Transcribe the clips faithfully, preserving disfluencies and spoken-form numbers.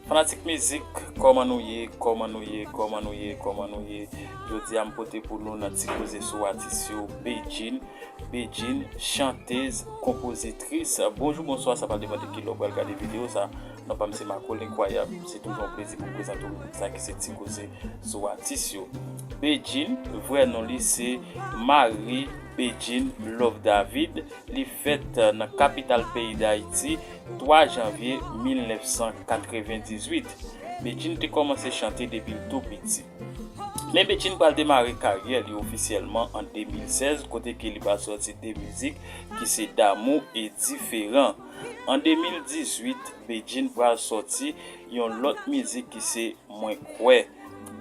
Fanatik mizik, kòman nou ye? Kòman nou ye? Kòman nou ye? Kòman nou ye? Jodi a m pote pou nou nan Ti Koze sou atis yo, Bedjine. Bedjine, chantez, konpozitris. Bonjou, bonswa, sa pa depann de ki lè w pral gade videyo sa. Non pa m se Marco L'Incroyable. Se toujou yon plezi pou m prezante w ribrik sa ki se Ti Koze sou atis yo. Bedjine, vrè non li se Marie Bedjine Love David. Li fèt nan kapital peyi Dayiti, twa janvye mil nèf san katrevendizuit. Bedjine te kòmanse chante depi l tou piti. Men Bedjine pral demare karyè li ofisyèlman an de mil sèz, kote ke li pral sòti de mizik ki se D'amour et différent. An de mil dizuit, Bedjine pral sòti yon lòt mizik ki se Mwen Kwè.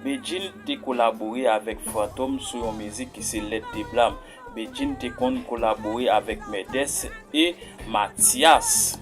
Bedjine te kolabore avèk Fantom sou yon mizik ki se Lettres de blâme. Bedjine te konn kolabore avèk Medès e Mathias.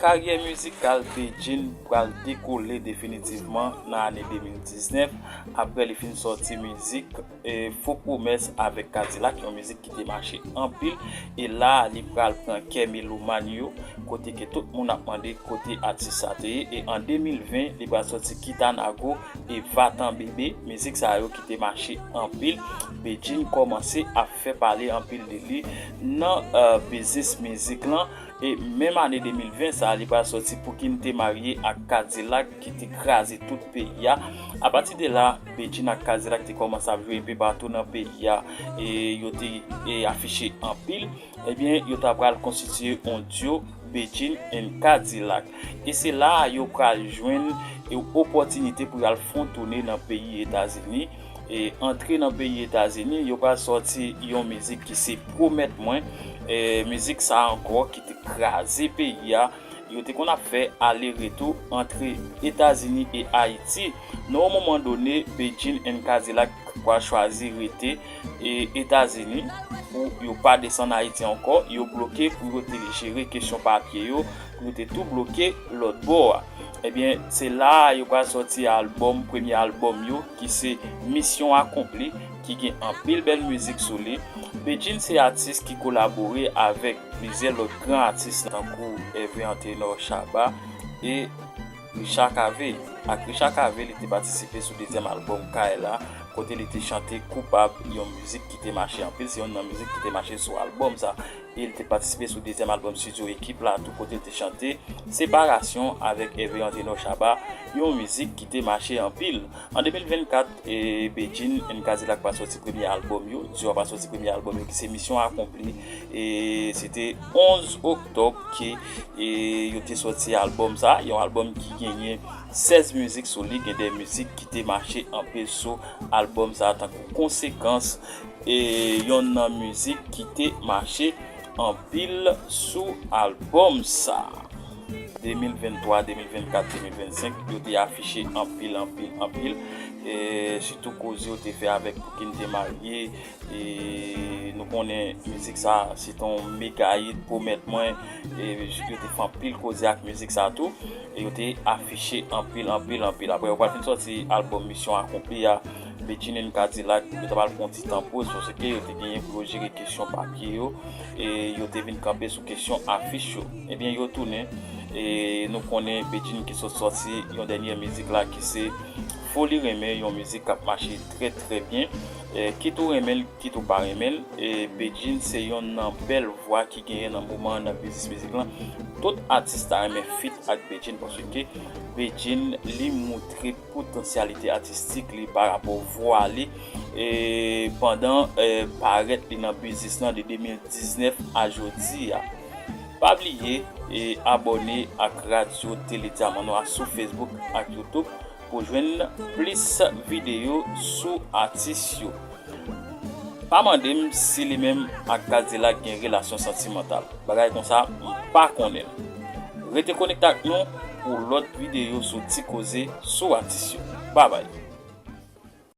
Karyè mizikal Bedjine pral dekole definitivman nan ane de mil diznèf, apre li fin sòti mizik, e, Fo Pwomès avèk Kadilak, yon mizik ki te mache anpil, e la a li pral pran kè melomàn yo, kote ke tout moun ap mande kote atis sa te ye, e an de mil ven, li pral sòti Kitanago e Vatan Bebe, mizik sa yo ki te mache anpil, Bedjine kòmanse ap fè pale anpil de li nan, e, biznis mizik lan. E menm ane de mil ven sa, li pral sòti Pouki m te marye ak Kadilak ki te kraze tout peyi a. Apati de la, Bedjine ak Kadilak te kòmanse ap jwe enpe patou nan peyi a, e yo te, e, afiche anpil. Ebyen, yo ta pral konstitiye yon duo, Bedjine and Kadilak. E se la a yo pral jwenn, e, opòtinite pou y al fè yon toune nan peyi Etazini. E antre nan peyi Etazini, yo pral sòti yon mizik ki se Pwomèt Mwen. E mizik sa a ankò ki te kraze peyi a. Yo te konn ap fè ale retou antre Etazini e Ayiti. Nan yon moman done, Bedjine and Kadilak pral chwazi rete, e, Etazini pou yo pa desann Ayiti ankò. Yo bloke pou yo te jere kesyon papye yo, pou yo te tou bloke lòt bò a. Ebyen, se la a yo pral sòti albòm, premye albòm yo, ki se Misyon Akonpli, ki gen anpil bèl mizik sou li. Bedjine se atis ki kolabore avèk plizyè lòt gran atis tankou Hervé Anténor Shabba e Richard Cavé. Ak Richard Cavé, li te patisipe sou dezyèm albòm Kay la, kote li te chante Koupab, yon mizik ki te mache anpil, se youn nan mizik ki te mache sou albòm sa. E li te patisipe sou dezyèm albòm estidyo Ekip la tou, kote li te chante Separasyon avèk Hervé Anténor Shabba, yon mizik ki te mache anpil. An de mil vennkat, e, Bedjine and Kadilak pral sòti premye albòm yo, duo a pral sòti premye albòm yo ki se Misyon Akonpli. E se te onz oktòb ke, e, yo te sòti albòm sa, yon albòm ki genyen sèz mizik sou li, gen de mizik ki te mache anpil sou albòm sa, tankou Konsekans, e youn nan mizik ki te mache anpil sou albòm sa. De mil venntwa, de mil vennkat, de mil vennsenk, yo te afiche anpil, anpil, anpil. E sitou koze yo te fè avèk Pouki m te marye. E nou konnen mizik sa, se te yon mega hit, Pwomèt Mwen. E yo te fè anpil koze ak mizik sa tou. E yo te afiche anpil, anpil, anpil. Apre yo pral fin sòti albòm Misyon Akonpli a, Bedjine and Kadilak, yo ta pral pran yon ti tan poz, paske yo te genyen pou yo jere kesyon papye yo, e yo te vin kanpe sou kesyon afich yo. Ebyen, yo tounen, e nou konnen Bedjine ki sot sòti yon dènye mizik la ki se Foli Renmen, yon mizik k ap mache trè, trè byen. E kit ou renmen l, kit ou pa renmen l, e Bedjine se youn nan bèl vwa ki genyen nan moman an nan biznis mizik lan. Tout atis ta renmen feat ak Bedjine, paske Bedjine, li moutre potansyalite atistik li pa rapò vwa li, e pandan, e, parèt li nan biznis lan de de mil diznèf a jodi a. Pa bliye, e, abòne ak Radyo Tele Dyaman Nwa sou Facebook ak YouTube pou jwenn plis videyo sou atis yo. Pa mande m si li menm ak Kadilak gen relasyon santimantal. Bagay konsa, m pa konnen l. Rete konekte ak nou pou lòt videyo sou Ti Koze sou atis yo. Babay!